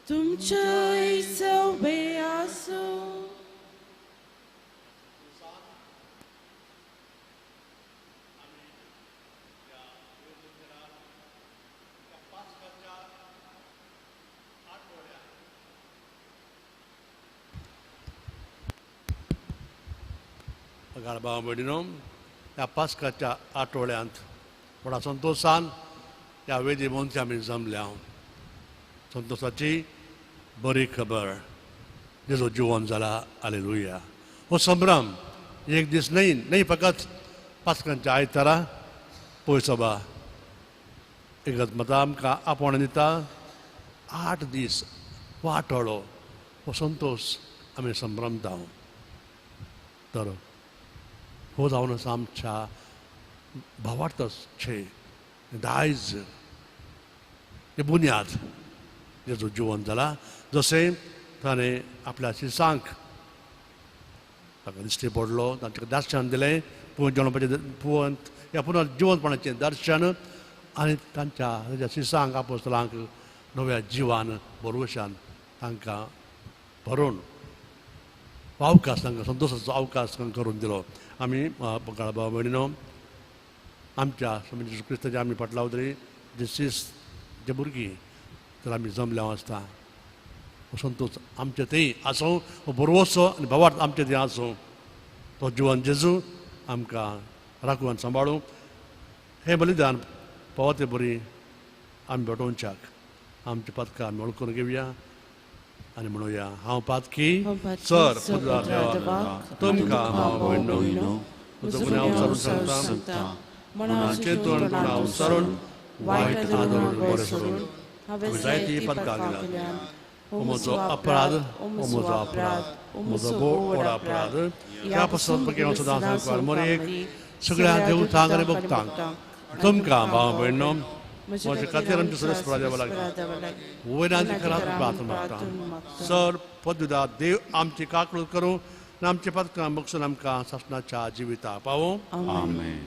तुमच्या सवे आसूं. भाव भयणीनो, ह्या पास्काच्या आठवड्यांत व्हडा संतोशान ह्या वेदी भोंवती आमी जमल्या. संतोशाची बरी खबर, जेजो जिवन जाला. हालेलुया. हो संभ्रम एक दीस न्हय, न्हय फकत पास्कांच्या आयतारा पयसोबा एकच मतां आमकां आपोवणें दिता. 8 दीस हो आठवडो हो संतोश आमी संभ्रमता. तर हो जावन आसा आमच्या भावार्थाचे दायज, हे बुन्याद जेजो जिवन जाला. जशें ताणें आपल्या शिसांक ताका दिश्टी पडलो, तांकां दर्शन दिलें, पुनर्जन्माचें ह्या पुनर्जिवनपणाचें दर्शन, आनी तांच्या ताच्या शिसांक आपोस्तलांक नव्या जिवान भरवशान तांकां भरून अवकाश, तांकां संतोशाचो अवकाश करून दिलो. आमी भाव भयणीनो, आमच्या जेजू क्रिस्ताच्या आमी फाटलावतरी जे शिस जे भुरगीं तर आमी जमल्या आसता. हो संतोश आमचे थंय आसूं, हो भरवसो आनी भावार्थ आमचे थंय आसूं. तो जिवन जेजू आमकां राखूं आनी सांबाळूं. हें बलिदान पावते ते बरी आमी भेटोवच्याक आमची पातकां आमी वळखून घेवया आनी म्हणुया, हांव पातकी सर तुमकां हांव भयणो म्हजो गुन्यांव विसरून सांगता, मनाचें तोंड गुन्यांव विसरून वायट आदरून बरें सोडून हांवें जायतीं पातकां केल्यांत. हो म्हजो अपराध, हो म्हजो अपराध, हो म्हजो भोव व्हड अपराध. ह्या पासत हांव सदां सांगपाक मरेक सगळ्या देवतांक आनी भक्तांक तुमकां भाव भयणो म्हजे खातीर आमच्या सरस्परा देवा लागीं वयल्यान खरात प्रार्थना मागता. सर पदुदा देव आमची काकळूत करूं आनी आमचे पातकां बक्षून आमकां सासणाच्या जिविता पावूं. आमेन.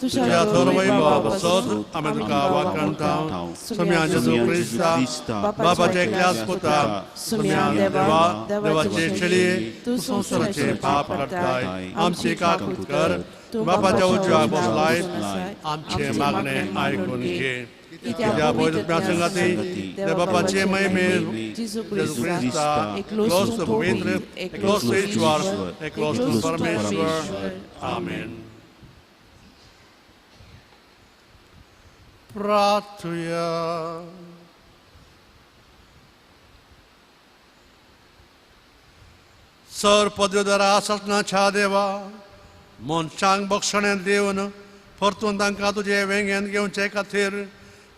तुझ्या थोर आमी तुका वाखाणता. सुम्या जेजू क्रिस्ता बाबाचे एकल्याच पुता, सुम्या देवा देवाचे चलये, तूं संवसाराचे पाप काडटाय, आमची काकूत कर. बापाच्या उजव्या बसलाय, आमचें मागणें आयकून घे. कित्याक पवित्र संगाती त्या बापाचे महिमे जेजू क्रिस्ता एकलोच पवित्र, एकलोच ईश्वर, एकलोच परमेश्वर. आमेन. प्रार्थुया. सर पदव्युधरा सासणाच्या देवा, मनशांक बक्षणें दिवन परतून तांकां तुजे वेंगेंत घेवचे खातीर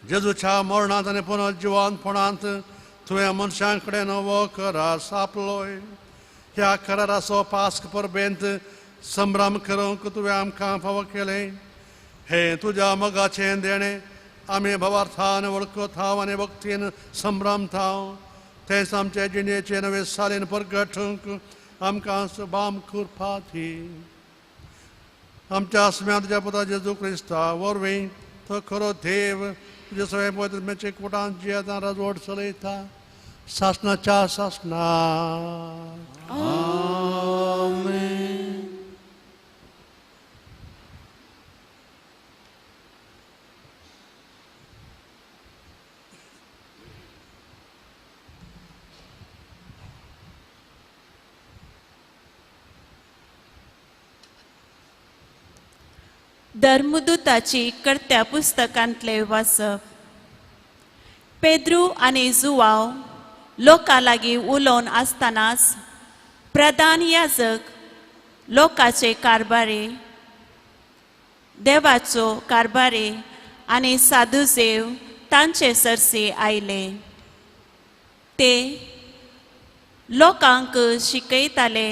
जेजूच्या मरणांत आनी पुनर्जिवनपणांत तुवें मनशां कडेन हो करार सापलोय. ह्या कराराचो पास्क परबेंत संभ्रम करूंक तुवें आमकां फावो केलें. हे तुज्या मोगाचें देणें आमी भावार्थान वळखताव आनी भक्तीन संभ्रमताव. तेंच आमचे जिणेचे नवे सालीन परगटूंक आमकां सुबाम कृपा दी. आमच्या आसम्या तुज्या पुता जेजू क्रिस्ता वरवीं तो खरो देव तुजे सगळे पवित्र कुटान जियेता राजवट चलयता सासणाच्या सासणा. आमेन. धर्मदूताची कर्त्या पुस्तकांतले वाचप. पेद्रू आनी जुवाव लोकां लागीं उलोवन आसतनाच प्रधान याजक लोकाचे कारभारी देवाचो कारभारी आनी साधुसेव तांचे सरसे आयले. ते लोकांक शिकयताले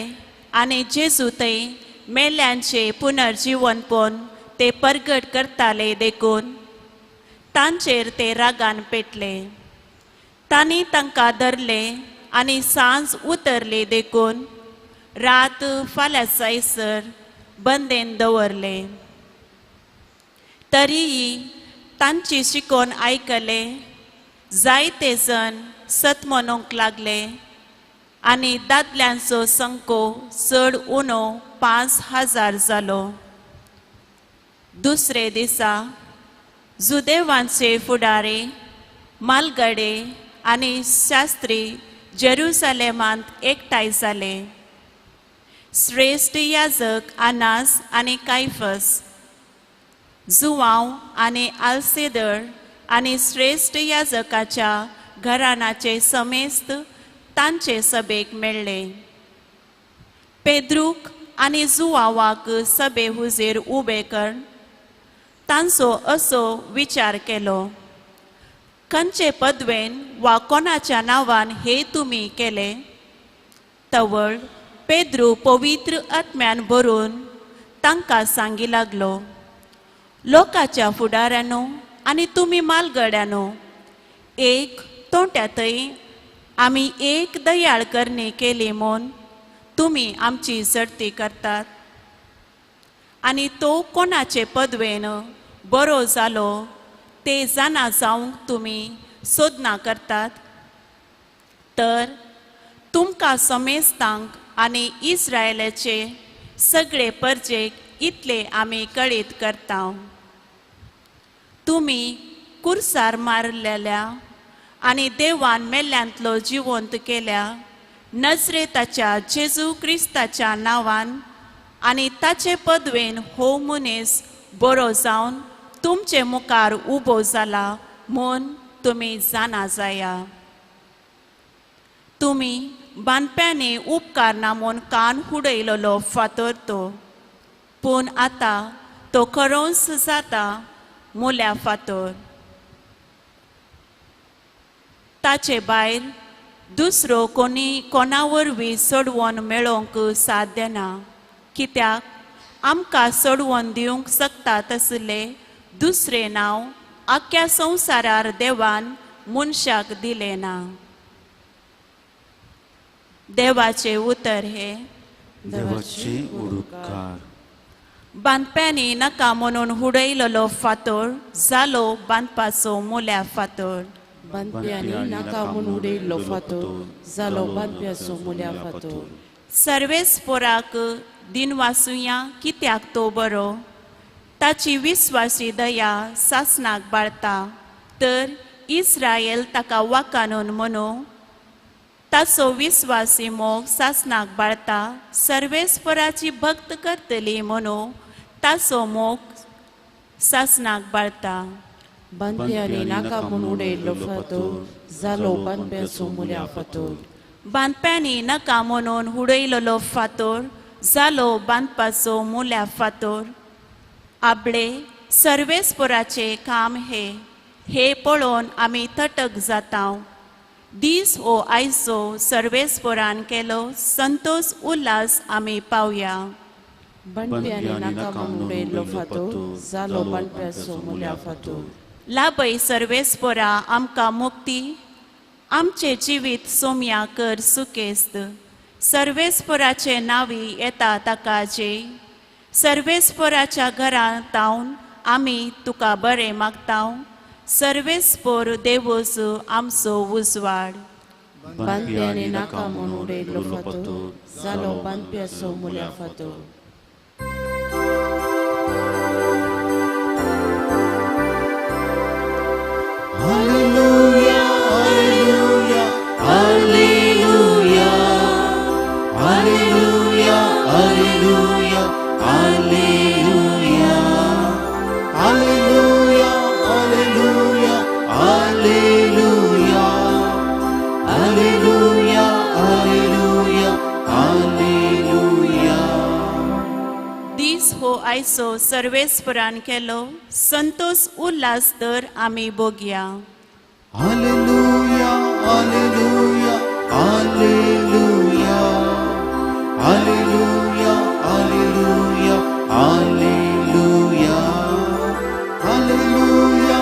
आनी जेजू थंय मेल्यांचे पुनर्जिवनपण ते परगट करताले देखून तांचेर ते रागान पेटले. तांणी तांकां धरले आनी सांज उतरली देखून रात फाल्यां जायसर बंदेन दवरले. तरीय तांची शिकोवन आयकले जायते जण सत म्हणूंक लागले आनी दादल्यांचो संको चड उणो 5000 जालो. दुसरे दिसा जुदेवांचे फुडारी मालगडे आनी शास्त्री जेरुसलेमांत एकठांय जाले. श्रेश्ठ याजक अनास आनी कायफस, जुवांव आनी आल्सेदर आनी श्रेश्ठ याजकाच्या घराण्याचे समेस्त तांचे सभेक मेळ्ळे. पेद्रूक आनी जुवावाक सभे हुजीर उबे कर तांचो असो विचार केलो, खंयचे पदवेन वा कोणाच्या नांवान हे तुमी केले? तवळ पेद्रू पवित्र आत्म्यान भरून तांकां सांगी लागलो, लोकांच्या फुडाऱ्यांनो आनी तुमी मालगड्यांनो, एक तोंट्या थंय आमी एक दयाळ करणी केली म्हूण तुमी आमची झडती करतात आनी तो कोणाचे पदवेन बरो जालो ते जाणा जावंक तुमी सोदना करतात. तर तुमकां समेस्तांक आनी इस्रायलाचे सगळे परजेक इतले आमी कळीत करता, तुमी कुर्सार मारलेल्या आनी देवान मेल्ल्यांतलो जिवंत केल्या नजरेताच्या जेजू क्रिस्ताच्या नांवान आनी ताचे पदवेन हो मनीस बरो जावन तुमचे मुखार उबो जाला म्हूण तुमी जाणा जाया. तुमी बांदप्यांनी उपकारना म्हूण कान उडयलेलो फातर तो, पूण आतां तो खरोच जाता मुल्या फातर. ताचे भायर दुसरो कोणी कोणा वरवीं सोडवण मेळोवंक साध्य ना, कित्याक आमकां सोडवण दिवंक शकता तसलें दुसरें नांव आख्या संवसारार देवान मनशाक दिलें ना. देवाचें उतर हें. देवाचे उपकार. बांदप्यांनी नाका म्हणून उडयलेलो फातर जालो बांदपाचो मुल्या फातर. बांदप्यांनी नाका म्हूण उडयल्लो फातर जालो बांदप्याचो मुल्या फातर. सर्वेस्पोराक दिनवासुया कित्याक तो बरो, ताची विस्वासी दया सासनाक बाळता. तर इस्रायल ताका वाकानून म्हणू, ताचो विस्वासी मोग सासनाक बाळता. सर्वेस्पोराची भक्त करतली म्हणू, ताचो मोग सासनाक बाळता. बांदप्यांनी नाका म्हूण उडयल्लो फातर जालो बांदप्याचो मुल्या फातर. बांदप्यांनी नाका म्हणून उडयलेलो फातर जालो बांदपाचो मुल्या फातर. आपले सर्वेस्पोराचें काम हे, हे पळोवन आमी थटक जाता. दीस हो आयचो सर्वेस्पोरान केलो संतोष उल्हास आमी पावया. बांदप्यांनी नाका म्हूण उडयल्लो फातर जालो बांदप्याचो मुल्या फातर. लाभय सर्वेस्पोरा आमकां मुक्ती, आमचें जिवीत सोम्या कर सुकेस्त. सर्वेस्पोराचे नांवी येता ताका जय. सर्वेस्पोराच्या घरांत तावन आमी तुका बरें मागता. सर्वेस्पोर देवोस आमचो उजवाड. बांदप्यांनी नाका म्हूण उडयल्लो फातर जालो बांदप्याचो मुल्या फातर. Hallelujah, hallelujah, hallelujah, hallelujah, hallelujah, hallelujah. आयचो सर्वेस्परान केलो संतोष उल्हास तर आमी बोगया. Hallelujah, hallelujah, hallelujah, hallelujah, hallelujah, hallelujah, hallelujah, hallelujah,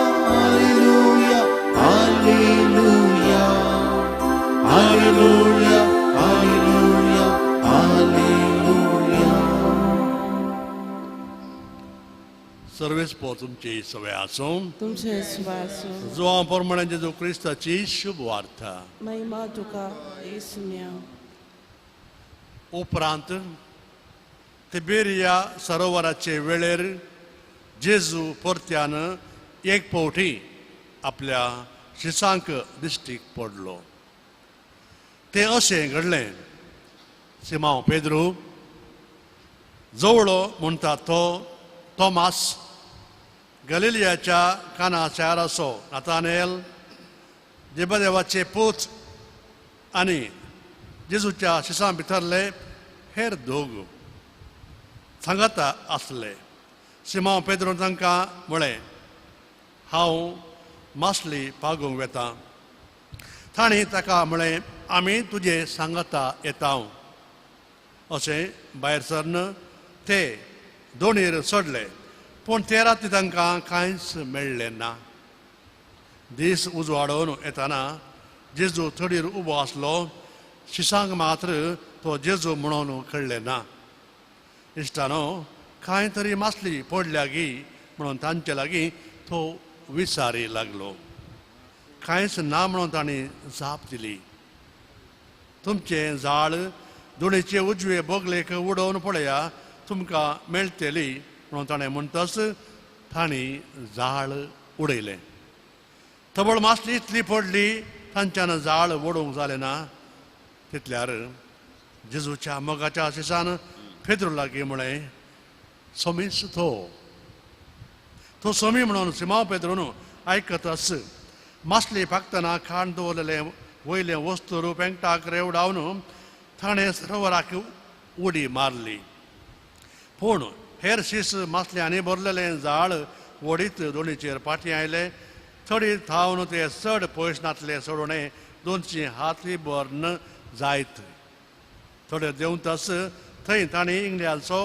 hallelujah, hallelujah, hallelujah, hallelujah. सर्वेस्पर तुमची सवय आसूं. तुमचे सुवासो. जुवां प्रमाणे जेजू क्रिस्ताची शुभ वार्ता. महिमा तुका येसुम्या. उपरांत तिबेरिया सरोवराचे वेळेर जेजू परत्यान एक फावटी आपल्या शिसांक दिश्टीक पडलो. तें अशें घडलें, सिमांव पेद्रू, जवळो म्हणटा तो तोमास, गलिलियाच्या काना शाराचो नातानेल, जेबदेवाचे पूत आनी जेजूच्या शिसां भितरले हेर दोग सांगाता आसले. सिमांव पेद्रून तांकां म्हळें, हांव मासली पागूंक वेता. तांणी ताका म्हळें, आमी तुजे सांगाता येता. अशें भायर सरन ते दोणीर चडले, पूण ते राती तांकां कांयच मेळ्ळें ना. दीस उजवाडोवन येतना जेजू थडीर उबो आसलो. शिसांक मात्र तो जेजू म्हणून कळ्ळें ना. इश्टानो, कांय तरी मासली पडल्या गी म्हणून तांचे लागीं तो विचारी लागलो. कांयच ना म्हणून तांणी जाप दिली. तुमचें जाळ दोणीचे उजवे बगलेक उडोवन पळया, तुमकां मेळटली म्हणून ताणें म्हणटच तांणी जाळ उडयलें. तबळ मासली इतली पडली तांच्यान जाळ ओडूंक जालें ना. तितल्यार जेजूच्या मोगाच्या आशिसान पेद्रू लागीं म्हळें, सोमीच तो. तो सोमी म्हणून सिमांव पेद्रून आयकतच मासली पाकतना खाण दवरलेलें वयलें वस्तू पेंकटाक रेवडावन ताणें सरोवराक उडी मारली. पूण हेर शीस मासल्यांनी भरलेलें जाळ वडीत दोणीचेर फाटीं आयले. थोडी थावन ते चड पयस नासले सोडोवणें 200 हात भरून जायत. थोडे देंवतच थंय तांणी इंगल्यांचो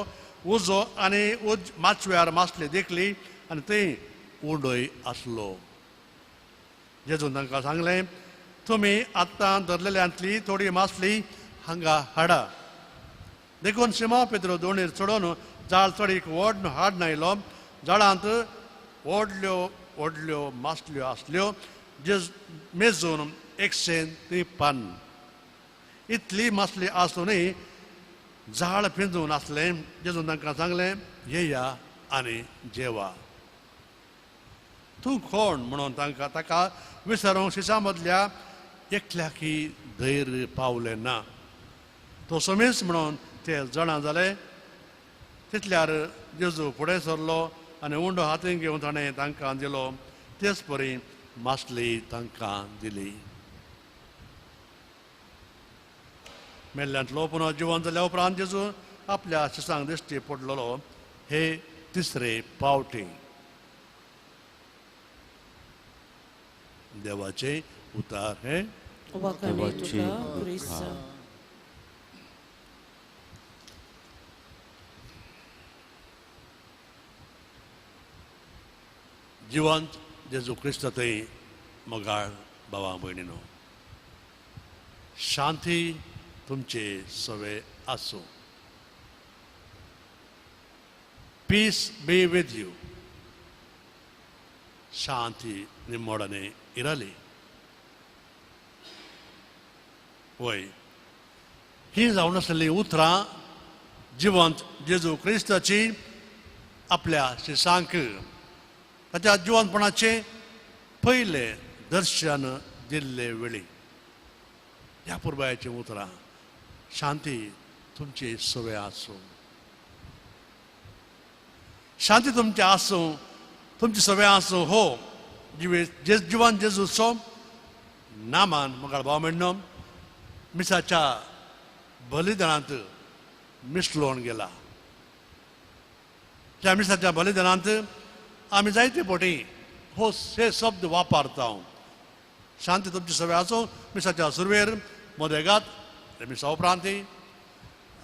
उजो आनी उज माचव्यार मासली देखली आनी थंय उडय आसलो. जेजून तांकां सांगलें, तुमी आत्तां धरलेल्यांतली थोडी मासली हांगा हाडा. देखून सिमांव पेद्रू दोणीर चडोवन जाळ चडीक व्हड हाड आयलो. जाळांत व्हडल्यो व्हडल्यो मासल्यो आसल्यो, जे मेजून 153. इतली मासली आसूनय जाळ पिंजून आसलें. जेजून तांकां सांगलें, येया आनी जेवा. तूं कोण म्हणून तांकां ताका विचारूंक शिसां मदल्या एकल्याकी धैर्य पावलें ना. तो सोमीच म्हणून ते जाणा जाले. तितल्यार जेजू फुडें सरलो आनी उंडो हातीन घेवन ताणें तांकां दिलो. तेच परी मासली तांकां दिली. मेल्ल्यांतलो पुनः जिवन जाल्या उपरांत जेजू आपल्या शिसांक दिश्टी पडलेलो हे तिसरे पावटी. देवाचे उतार हे वाखाणे तुका क्रिस्ता. जिवंत जेजू क्रिस्त थंय मोगाळ भावा भयणीनो, शांती तुमचे सवे आसूं. Peace be with you. ಶಾಂತಿ ನಿಮ್ಮೊಡನೆ ಇರಲಿ. वय ही जावन आसलेली उतरां जिवंत जेजू क्रिस्ताची आपल्या शिसांक ताच्या जिवंतपणाचें पयलें दर्शन दिल्ले वेळी ह्या पुरबायाचीं उतरां. शांती तुमची सवय आसूं, शांती तुमची आसूं, तुमची सवय आसूं. हो जिवे जिवन जेजूचो नामान म्हाका भाव म्हणणो मिसाच्या बलिदानांत मिसळोन गेला. ह्या मिसाच्या बलिदानांत आमी जायते फावटी हो हे शब्द वापरता. शांती तुमची सगळें आसूं. मिसाच्या सुरवेर मदेगात मिसा उपरांत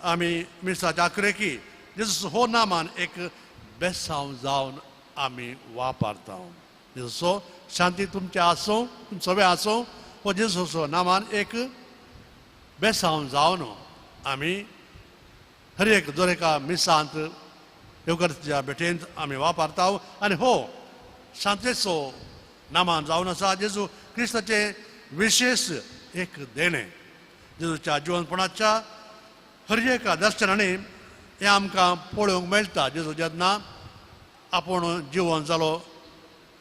आमी मिसाच्या आखरेकी जेजू हो नामान एक बेसांव जावन आमी वापरता. जेजूचो शांती तुमचें आसूं, तुमचें सगळें आसूं, हो जेजूचो नामान एक बेसांव जावन आमी हर एक दर एका मिसांत येवकारच्या भेटेंत आमी वापरता. आनी हो शांतेचो नामान जावन आसा जेजू क्रिस्ताचें विशेश एक देणें. जेजूच्या जिवनपणाच्या हर एका दर्शनांनी हें आमकां पळोवंक मेळटा. जेजू जेन्ना आपूण जिवन जालो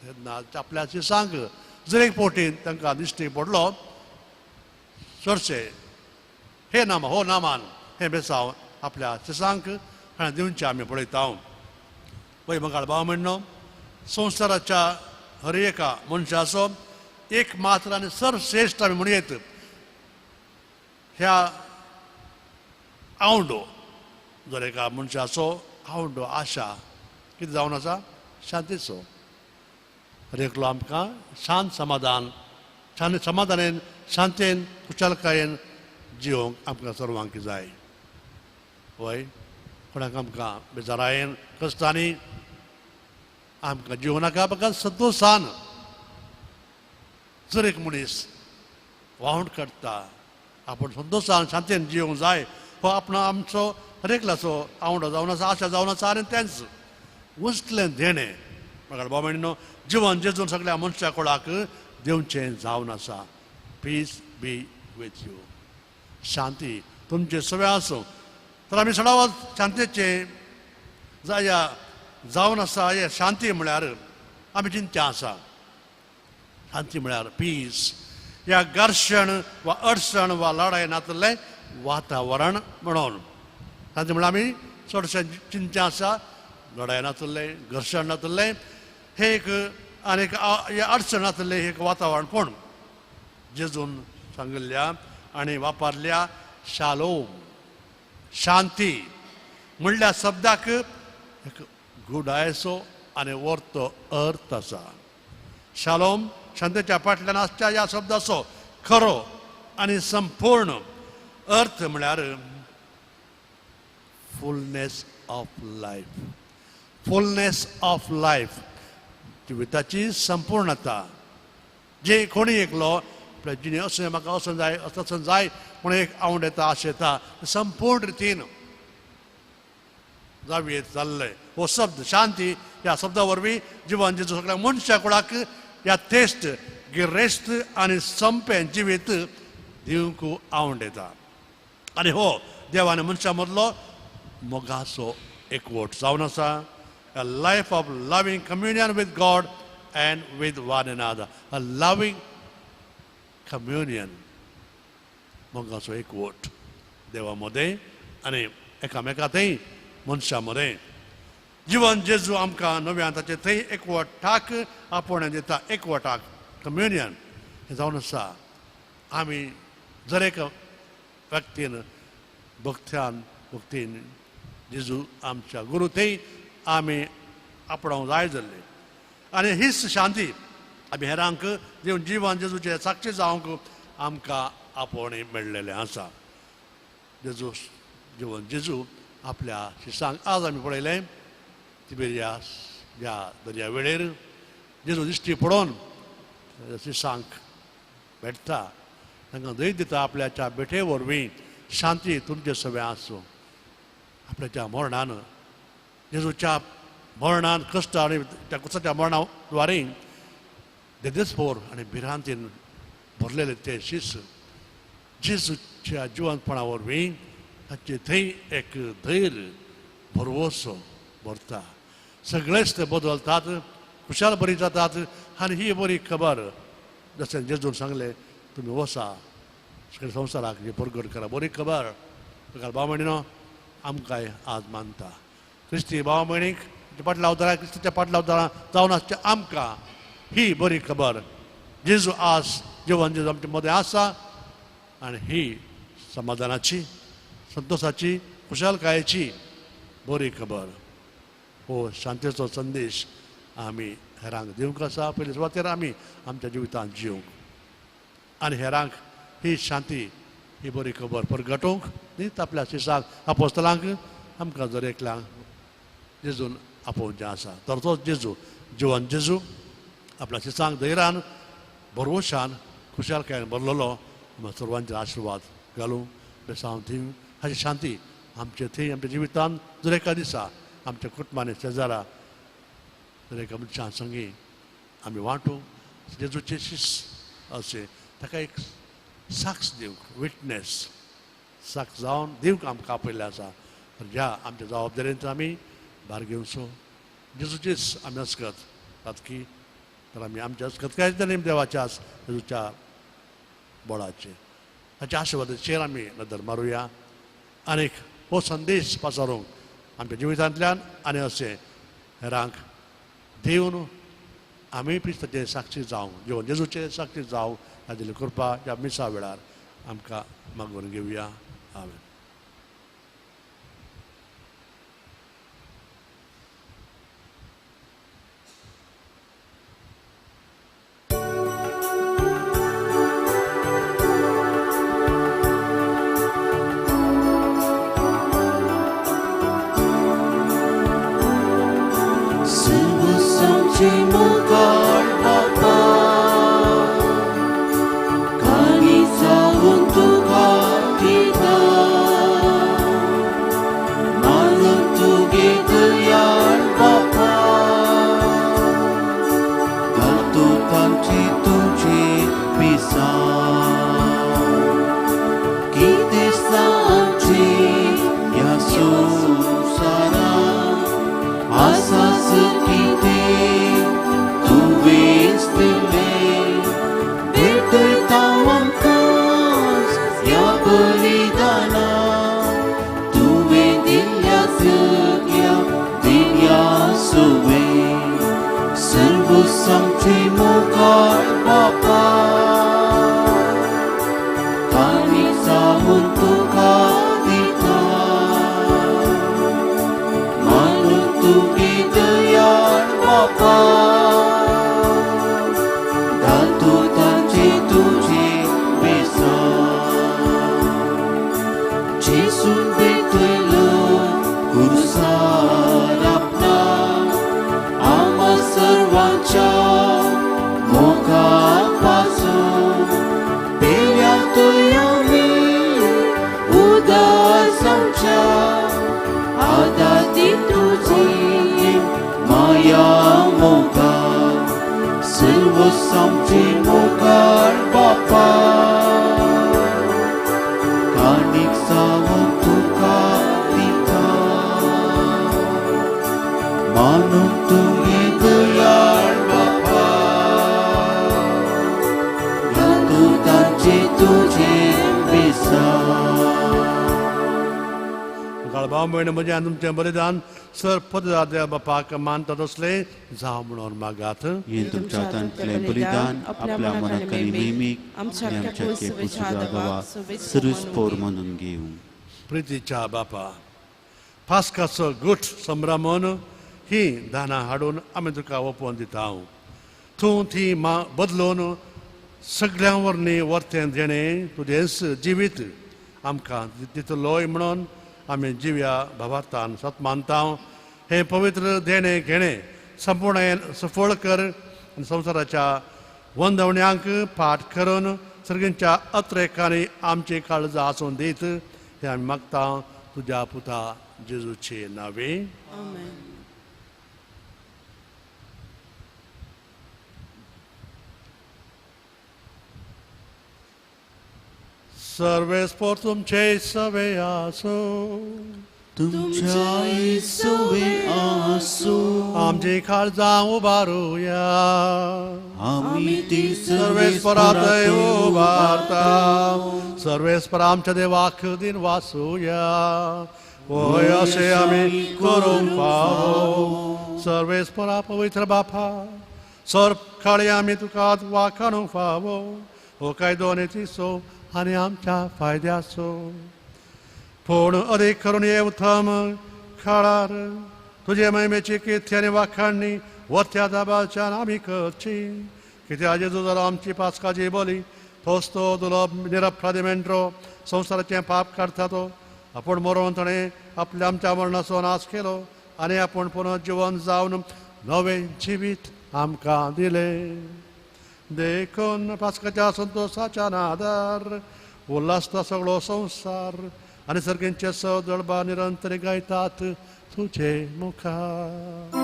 तेन्ना आपल्या शिसांक जर एक फावटी तांकां दिश्टी पडलो चडशे हे नाम हो नामान हें बेसांव आपल्या शिसांक हाणें दिवचें आमी पळयता. पळय बंगाल भाव म्हणणो संवसाराच्या हर एका मनशाचो एक मात्र आनी सर्वश्रेश्ठ आमी म्हणयेत ह्या आवंडो जर एका मनशाचो आवंडो आशा कितें जावन आसा शांतीचो. हर एकलो आमकां शांत समाधान शांत समाधानेन शांतेन खुशालकायेन जिवंक आमकां सर्वांक जाय. वय कोणाक आमकां बेजारायेन कश्टांनी आमकां जिवं नाका, म्हाका संतोशान जर एक मनीस वावंट काडटा आपूण संतोशान शांतेन जिवंक जाय हो आपणो आमचो हर एकल्याचो आवंडो जावन आसा, आशा जावन आसा. आनी तेंच उंचलें देणें म्हाका बाबा म्हणो जिवन जेजून सगळ्या मनशा कोणाक दिवचें जावन आसा. पीस बी विथ you, शांती तुमचें सगळें आसूं. तर आमी सदांच शांतेचें जाया जावन आसा. हे शांती म्हळ्यार आमी चिंत्या आसा. शांती म्हळ्यार पीस ह्या घर्शण वा अडचण वा लढाय नातलें वातावरण म्हणून. शांती म्हळ्यार आमी चडशें चिंत्या आसा लढाय नातलें घर्शण नातलें हे एक आनी एक अडचण नातलें एक वातावरण. पूण जेजून सांगिल्ल्या आनी वापरल्या शालोम शांती म्हणल्या शब्दाक एक गुडायचो आनी वर्तो अर्थ आसा. शालोम शांतेच्या फाटल्यान आसच्या ह्या शब्दाचो खरो आनी संपूर्ण अर्थ म्हळ्यार fullness of life. Fullness of life, जिविताची संपूर्णता. जे कोणी एकलो आपल्या जिणे अशें म्हाका अशें जाय अशें जाय म्हणून एक आवड येता आशें येता संपूर्ण रितीन जावयेत जाल्लें हो शब्द शांती ह्या शब्दा वरवीं जिवन जेजू सगळ्या मनशा कुळाक ह्या तेस्ट गिरेस्त आनी संपें जिवीत दिवंक आवड येता. आनी हो देव आनी मनशा मदलो मोगाचो एकवट जावन आसा. A life of loving communion with God and with one another. A loving communion मोगाचो एकवट देवा मदें आनी एकामेका थंय मनशा मदें. जिवन जेजू आमकां नव्यान ताचें थंय एकवटाक आपोवणें दिता. एकवटाक कम्युनियन हें जावन आसा. आमी जर एक व्यक्तीन भक्त्यान भक्तीन जेजू आमच्या गुरू थंय आमी आपणावंक जाय जाल्ली. आनी हीच शांती आमी हेरांक दिवन जिवन जेजूचे साक्षी जावंक आमकां आपोवणें मेळ्ळेलें आसा. जेजू जिवन जेजू आपल्या शिसांक आज आमी पळयलें तिबेरियास ह्या दर्या वेळेर जेजू दिश्टी पडोवन शिसांक भेटता, तांकां धैर्य दिता आपल्याच्या भेटे वरवीं शांती तुमचें सगळें आसूं. आपल्याच्या मरणान जेजूच्या मरणान कश्ट आनी त्या कुसाच्या मरणा द्वारे देदेस्पोर आनी भिरांतीन भरलेले ते शिस जेजूच्या जिवनपणा वरवीं ताचे थंय एक धैर्य भरवसो भरता. सगळेच ते बदलतात, खुशाल बरी जातात. आनी ही बरी खबर जशें जेजून सांगलें तुमी वसा सगळे संवसाराक ही परगट करा बरी खबर. ताका भाव भयणीनो आमकांय आज मानता क्रिस्ती भाव भयणीक पाटलावदारां क्रिस्तीच्या पाटलावदारां जावन आसच्या आमकां ही बरी खबर जेजू आज जिवन जेजू आमचे मदें आसा आनी ही समाधानाची संतोशाची खुशालकायेची बरी खबर. हो शांतीचो संदेश आमी हेरांक दिवंक आसा. पयले सुवातेर आमी आमच्या जिवितांत जिवंक आनी हेरांक ही शांती ही बरी खबर परगटोवंक न्ही आपल्या शिसांक आपोस्तलांक आमकां जर एकल्यांक जेजून आपोवचें आसा. तर तोच जेजू जिवन जेजू आपल्या शिसांक धैर्यान भरवशान खुशालकायेन भरलेलो सर्वांचे आशिर्वाद घालूं बेसांव थंय हाची शांती आमचे थंय आमच्या जिवितांत जर एका दिसा आमच्या कुटुंबांनी शेजारा जर एका मनशां संगी आमी वांटूंक जेजूचे शिस अशें ताका एक साक्ष दिवंक विटनेस साक्ष जावन दिवंक आमकां आपयल्लें आसा. तर ह्या आमच्या जबाबदारेंत आमी भार घेवचो जेजूचीच आमी अस्कत जातकी तर आमी आमच्या अस्कत काय तरी देवाच्या जेजूच्या बोळाचे ताच्या आशिर्वादाचेर आमी नदर मारुया आनीक हो संदेश पासारूंक आमच्या जिवितांतल्यान आनी अशें हेरांक दिवन आमी क्रिस्ताचे साक्षी जावंक जिवन जेजूचे साक्षी जावंक ताजी कृपा ह्या मिसा वेळार आमकां मागून घेवया. आमेन. तुमचें बलिदान सर पददाद्या बापाक मानतात असले जावं म्हणून मागात. हें तुमच्या हातांतलें बलिदान आपल्या मनाक आनी नेमीक आनी आमच्या केपुसुदावा सर्वीस पोर म्हणून घेवं. प्रितीच्या बापा पास्काचो गुठ संभ्रमून ही दानां हाडून आमी तुका ओपोवन दिता. तूं ती मा बदलून सगळ्यां वरनी वर्तें देणें तुजेंच जिवीत आमकां दितलोय म्हणून आमी जिव्या भावार्थान सत मानता. हें पवित्र देणें घेणें संपूर्ण सफळ कर आनी संवसाराच्या वंदवण्यांक पाठ करून सर्गींच्या अत्रेकांनी आमची काळजां आसून दीत हें आमी मागता तुज्या पुता जेजूचे नांवे. सर्वेस्पोर तुमचे सवे आसो तुमच्या सवे आसो. आमची काळजां उबारुया आमी ती सर्वेस्परात उबारता. सर्वेस्पर आमच्या देवाक दिन वासूया होय अशें आमी करूंक फावो. सर्वेस्परा पवित्र बापा सर काळी आमी तुका वाखाणूंक फावो हो कायदो आनी तिसो आनी आमच्या फायद्याचो. पूण अदीक करून हे उत्तम काळार तुजे महिमेची किर्ती आनी वाखाणणी वरत्या दाबाच्यान आमी करची. कित्याक जेजू जालो आमची पास्काची बोली, तोच तो दुलोब निरपराधी मेंढरो संवसाराचें पाप काडटा तो. आपूण मरोन ताणें आपल्या आमच्या मरणाचो नाश केलो आनी आपूण पुनः जिवन जावन नवें जिवीत आमकां दिलें. देखून पास्काच्या संतोशाच्या नादार उल्हासता सगळो संवसार आनी सर्गेंचे सदळबा निरंतर गायतात तुजे मुखार.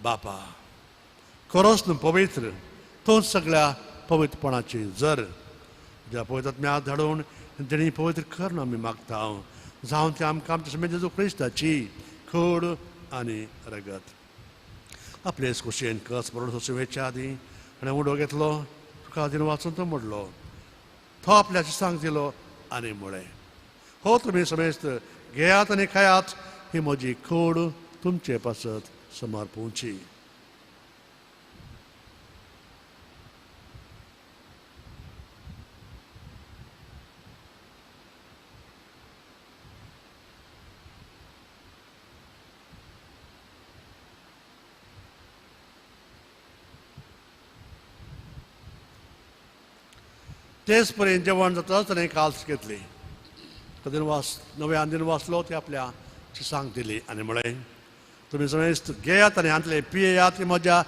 बापा, खरोच न्हू पवित्र तूं सगळ्या पवित्रपणाची जर ज्या पवित्र आत्म्या धाडून तेणी पवित्र कर ना आमी मागता हांव जावन तें आमकां आमच्या समेत जेजू क्रिस्ताची खोड आनी रगत. आपले खोशयेन कस बरोवन सोंसुवेच्या आदीं आनी उडो घेतलो, तुका आदीन वाचून तो मोडलो, तो आपल्या शिसांक दिलो आनी म्हळें, हो तुमी समेस्त घेयात आनी खायात, ही म्हजी खोड तुमचे पासत समर्पूची. तेच पर्यंत जेवण जाता ताणें काल्स घेतली, दिनवास नव्यान दिन वाचलो, ते आपल्या शिसांक दिली आनी म्हळें, तुमी समेस्त घेयात आनी हांतले पियेयात, ही म्हज्या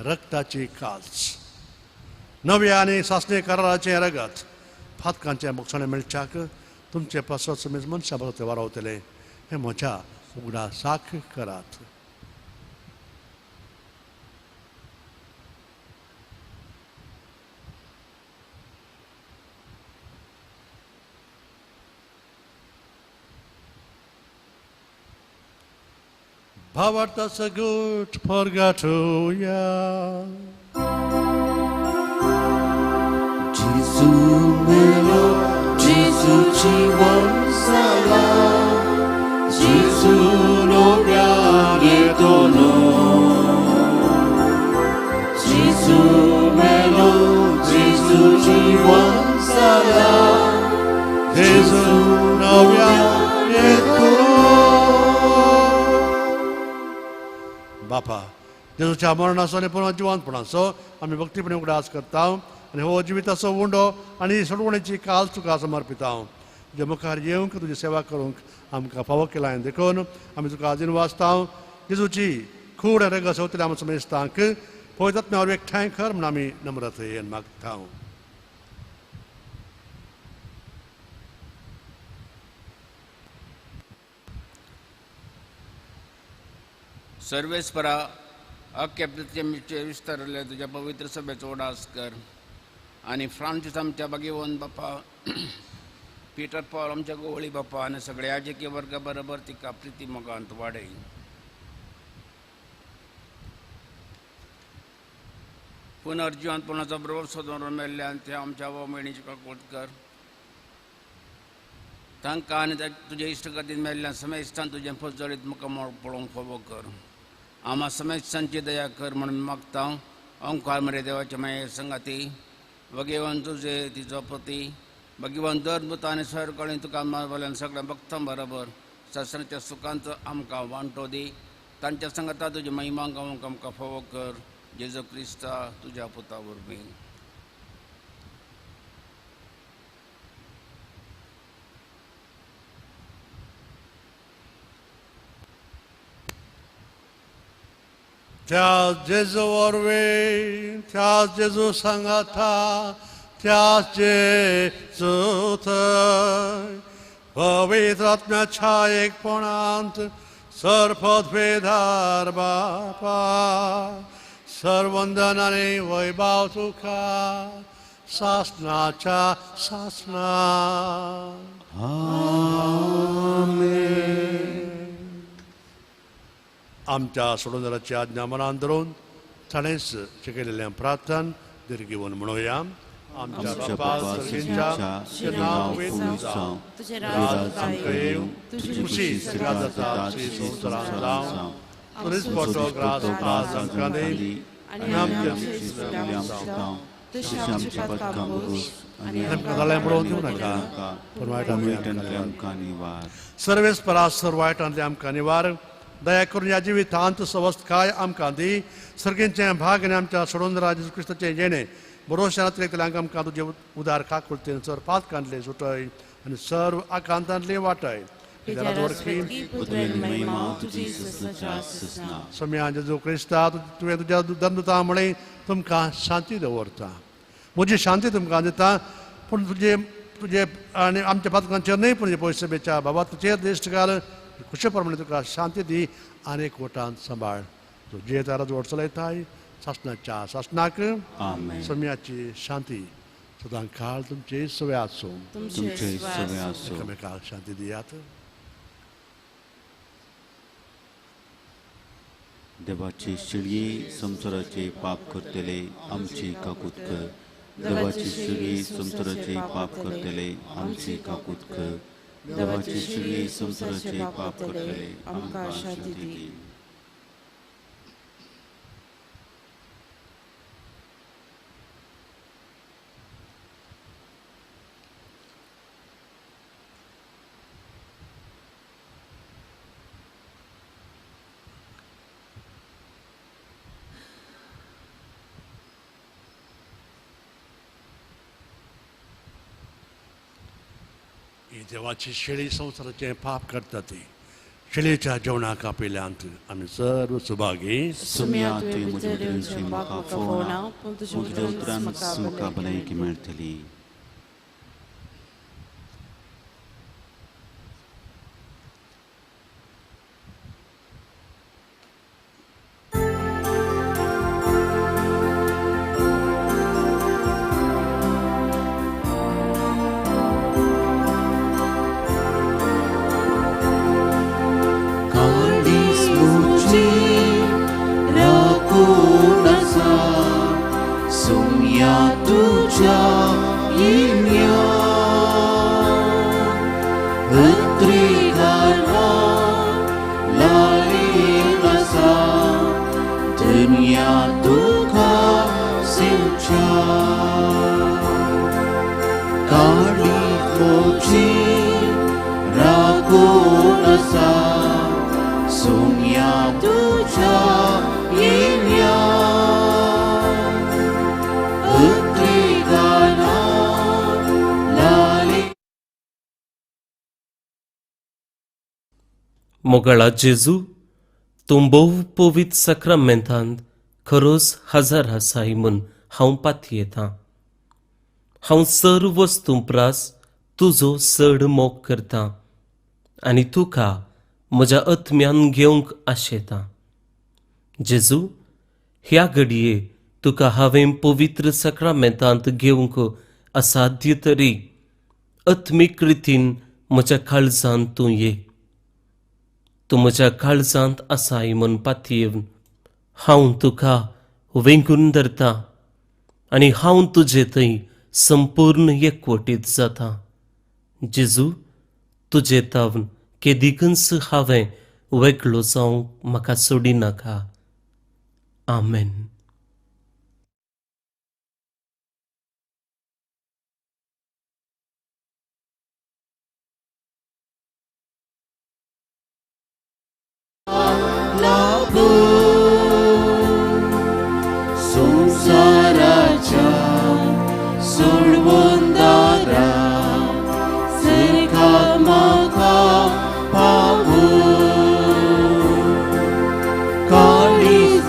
रक्ताची काल्स, नव्या आनी सासणे कराराचें रगत, फातकांचें मोक्षणें मेळच्याक तुमचे पासत समेस्त मनशां पासत वारावतले, हें म्हज्या उगडासाक करात. भावार्थाचो गूट परगटुया. जेजू मेलो, जेजू जिवन जाला, जेजू नव्यान येतलो. जेजू मेलो, जेजू जिवन जाला, जेजू नव्यान येतलो. बापा, जेजूच्या मरणाचो आनी पुनः जिवंतपणाचो आमी भक्तीपणे उगडास करता आनी हो जिविताचो उंडो आनी सोडवणेची काल तुका समर्पिता. तुज्या मुखार येवंक तुजी सेवा करूंक आमकां फावो केला देखून आमी तुका आजीन वाचता. जेजूची खूड रगत सोवतले आमच्या समेस्तांक पवित्र आत्म्या एकठांय कर म्हूण आमी नम्रतेन मागता. सर्वेस्परा अख्ख्या पृथ्वीचेर विस्तारले तुज्या पवित्र सभेचो उडास कर आनी फ्रांसीस आमच्या बागेवन बापा, पिटर पॉल आमच्या गोवळी बापा आनी सगळ्या राजकीय वर्गा बरोबर तिका प्रिती मोगांत वाडय. पुनर्जिवंतपणाचो बरोबर सोदून मेल्ल्यान त्या आमच्या भयणीची काकूट कर. तांकां आनी तुजे इश्टगतीन मेल्ल्यान समेस्तान तुजें फजळीत मुखामळ पळोवंक फावो कर. आमा समेस्तांची दया कर म्हणून मागता. ओंकार मरे देवाच्या माये संगाती भगवान तुजे तिजो पती भगवान दर भुतां आनी सरकळी तुका मारवल्यान सगळ्या भक्तां बरोबर शास्त्राच्या सुखांत आमकां वांटो दी. तांच्या संगाता तुजी महिमा गावंक आमकां फावो कर. जेजू क्रिस्ता तुज्या पुता वरवीं. त्या जेजू वरवीं, त्या जेजू सांगाता, त्या जेजू थंय पवित्र आत्म्याच्या एकपणांत सर्वपदवीधार बापा, सर्वंदन आनी वैभाव तुका सासनाच्या सासना. आमच्या सोडून आज्ञा मनान धरून ताणेंच शिकयलेलें प्रार्थन दीर्घ म्हणुया. आमच्या बापा सर्गींच्या, तुजें नांव पवित्र जावं, तुजें राज आमकां येवं, तुजी खुशी स्वर्गांत जाता तशी संवसारांत जावं. तुजेच पोटो ग्रास आज आमकां दी आनी आमच्या तशी आमची पातकां पुरूस आनी आमकां जालें पळोवन दिवं नाका, पूण वायटांतल्यान आमकां निवार. सर्वेस परासर वायटांतले आमकां निवार. दया करून ह्या जिवितांत सवस्तकाय आमकां दी. सर्गींचें भाग आनी आमच्या सोडून जेजू क्रिस्ताचें येणें बरोवश्या नातलें आमकां तुजे उदार काकुळतेन सर्व पातकांतले सुटय आनी सर्व आकांतांतले वाटय. सम्या जेजू क्रिस्ता, तुवें तुज्या दंदता म्हळें तुमकां शांती दवरता, म्हजी शांती तुमकां दिता, पूण तुजे तुजे आनी आमच्या पातकांचेर न्हय पूण पयसभेच्या बाबा तुजेर दिश्ट घाल, खुशे प्रमाणे तुका शांती दी आनी एकवटान सांबाळ. तुजे तारा जोड चलयताय सासनाच्या सासनाक. सम्याची शांती सदां काळ तुमचे सवे आसूं. एकामेकाक शांती दियात. देवाची शिळी संवसाराचे पाप करतले आमची काकूत कर. देवाची शिळी संवसाराचे पाप करतले आमची काकूत कर. देवाची शिळी संवसाराचे पाप करतले आमकां शांती दी. देवाची शेळी संवसाराचें पाप करता ती शेळीच्या जेवणाक आपयल्यांत आमी सर्व सुभागी. सुम्या तुवें म्हज्या उतरांची म्हाका फोवना, पूण तुज्या उतरान म्हाका भलायकी मेळटली. मोगाळा जेजू, तूं भोव पवित्र साक्रामेंतांत खरोच हजर आसाय म्हूण हांव पातयेतां. हांव सर्व वस्तूं प्रास तुजो चड मोग करतां आनी तुका म्हज्या आत्म्यान घेवंक आशेतां. जेजू, ह्या घडये तुका हांवें पवित्र साक्रामेंतांत घेवंक असाध्य तरी आत्मीक रितीन म्हज्या काळजांत तूं ये. तूं म्हज्या काळजांत आसाय म्हूण पातयेवन हांव तुका वेंगून धरता आनी हांव तुजे थंय संपूर्ण एकवटीत जाता. जेजू, तुजे तावन केदिकूच हांवें वेगळो जावंक म्हाका सोडिनाका. आमेन. संसाराच्या सोडवंदारा सरका म्हाका पावो, काळीज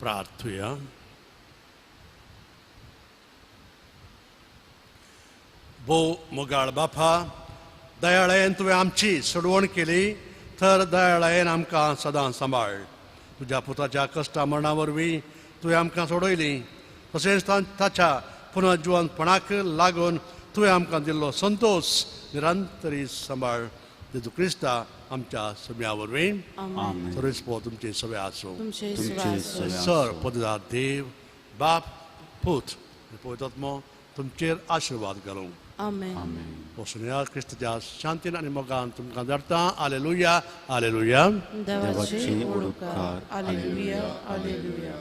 प्रार्थुया. भोव मोगाळ बापा, दयाळायेन तुवें आमची सोडवण केली तर दयाळायेन आमकां सदां सांबाळ. तुज्या पुताच्या कश्टा मरणा वरवीं तुवें आमकां सोडयली, तशेंच ताच्या पुनर्जिवनपणाक लागून तुवें आमकां दिल्लो संतोश निरंतरी सांबाळ. जेजू क्रिस्ता आमच्या सम्या वरवीं. सर्वेस्पो तुमचे सगळे आसूं. सर पददा देव बाप पूत पवित्र तुमचेर आशिर्वाद घालूं. वसुन्या क्रिस्ताच्या शांतीन आनी मोगान तुमकां धाडटा. आलेलुया, आलेलुया. देवाचे उपकार. आलेलुया, आलेलुया.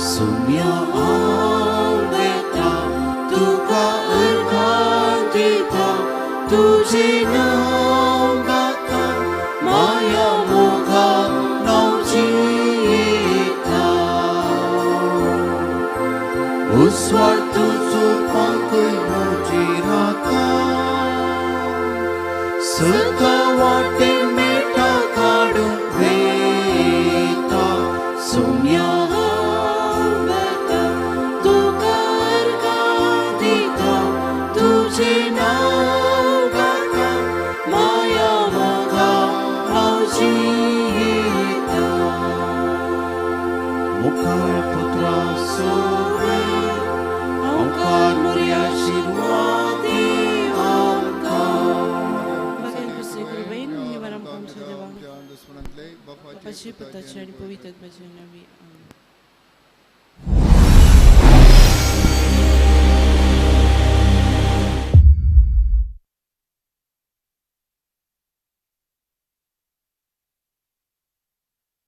सुम्या आवडता तुका अर्घां दिता, तुजें नांव गाता, माया मोगा नांव जियेता. उस्वाड तुजो पांकय म्हजेर राखता, सदां वाटे मेटा काडूंक वेता. सुम्या बापाचे, पुताचे आनी पवित्र आत्म्याचे नांवी.